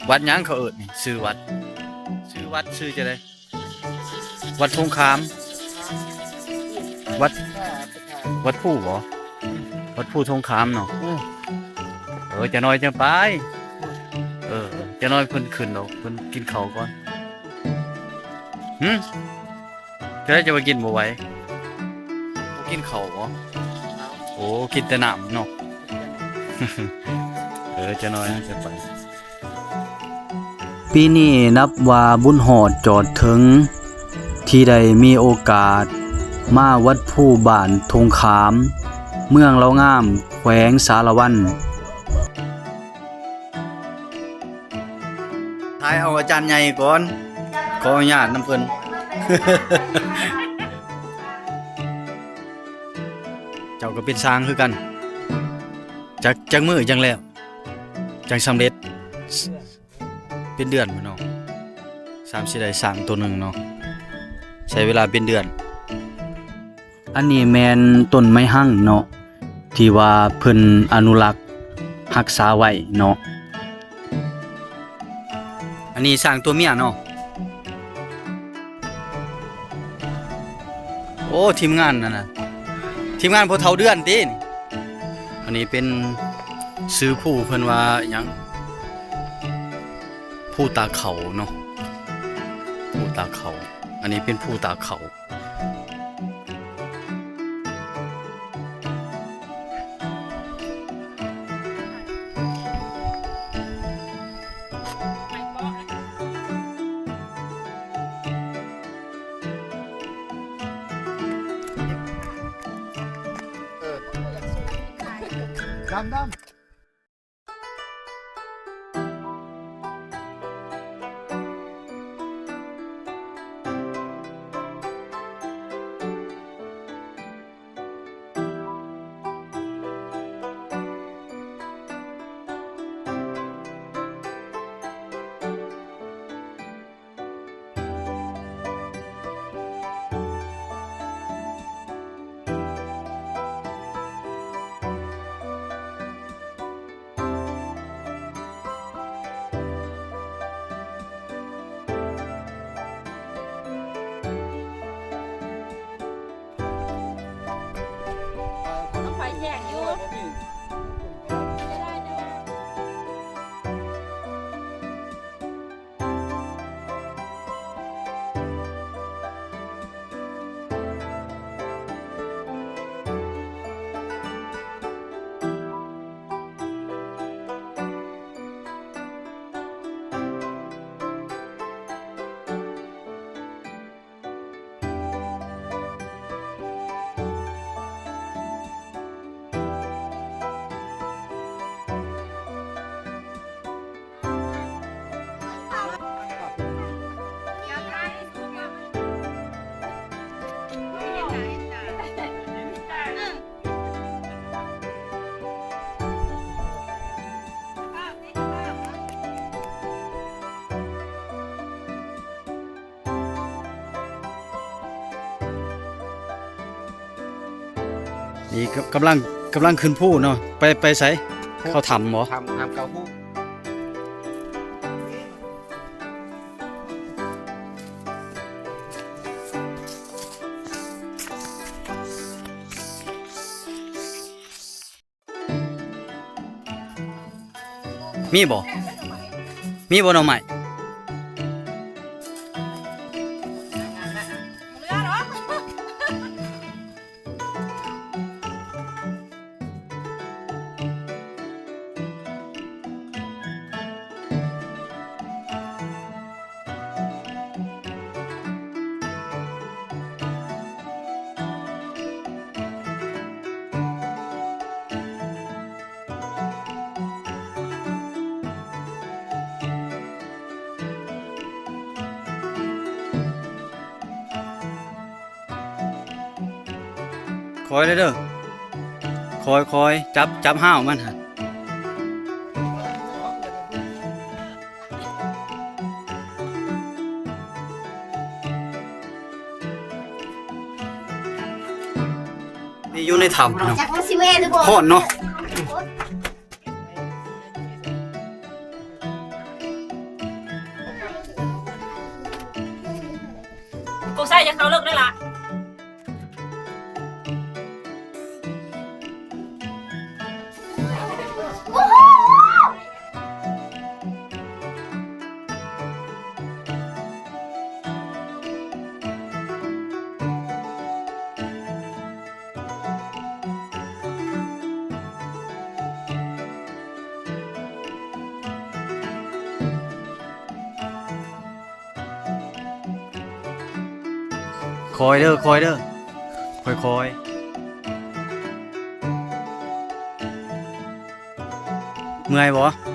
ວັດຫຍັງເຂົາເອີ້ນນີ້? ຊື່ວັດ ຊື່ວັດຊື່ຈັ່ງໃດ? ວັດທົ່ງຄາມ ວັດ ວັດພູບໍ? ວັດພູທົ່ງຄາມເນາະ. ເອີ ຈັກໜ້ອຍຈັ່ງໄປ. ເອີ ຈັກໜ້ອຍເພິ່ນຂຶ້ນດອກ ເພິ່ນກິນເຂົ້າກ່ອນ. ຫື ຈະໄດ້ ຈະວ່າກິນບໍ່ໄຫວ? ບໍ່ກິນເຂົ້າບໍ? ໂອ້ ກິນແຕ່ນ້ຳເນາະ. ເອີ ຈັກໜ້ອຍຈະໄປ. ປີນີ້ນັບວ່າບຸນຮອດຈອດເຖິງ ທີ່ໄດ້ມີໂອກາດມາວັດພູບ້ານທົ່ງຄາມ ເມືອງເຫຼົ່າງາມ ແຂວງສາລະວັນ. ຖ່າຍເອົາອາຈານໃຫຍ່ກ່ອນ ຂໍອະນຸຍາດນຳເພິ່ນ. ເຈົ້າກໍເປັນຊ່າງຄືກັນ ຈັກ ຈັກມື້ຈັ່ງແລ້ວ ຈັ່ງສຳເລັດ? ເປັນເດືອນພຸ້ນເນາະ ຊ່າງຊິໄດ້ຊ່າງໂຕໜຶ່ງເນາະ ໃຊ້ເວລາເປັນເດືອນ. ອັນນີ້ແມ່ນຕົ້ນໄມ້ຮັງເນາະ ທີ່ວ່າເພິ່ນອະນຸລັກຮັກສາໄວ້ເນາະ. ອັນນີ້ຊ່າງຕົວເມຍເນາະ. ໂອ້ ທີມງານນັ້ນນະ ທີມງານພໍ່ເຖົ້າເດືອນຕິ. ອັນນີ້ເປັນຊື່ພູເພິ່ນວ່າຫຍັງ? ພູຕາເຂົາເນາະ ພູຕາເຂົາ. ອັນນີ້ເປັນພູຕາເຂົາ. ດຳໆ. ນີ້ກຳ ກຳລັງ ກຳລັງຂຶ້ນພູເນາະ. ໄປ ໄປໃສ? ເຂົ້າຖ້ຳບໍ? ຖ້ຳ ຖ້ຳເກົ້າພູ. ມີບໍ່? ມີບໍ່ໜໍ່ໄມ້? ຄ່ອຍເດີ ຄ່ອຍໆ ຈັບ ຈັບຮ້າວມັນຫັ້ນ. ນີ້ຢູ່ໃນຖ້ຳເນາະ ຮ້ອນເນາະ. ໂອ້ ເປັນຫຍັງ ເປັນຫຍັງ ເປັນຫຍັງ? ສົງໄສຈະເຂົ້າເລິກແລ້ວລະ. ຄ່ອຍເດີ ຄ່ອຍເດີ ຄ່ອຍໆ. ເມື່ອຍບໍ່?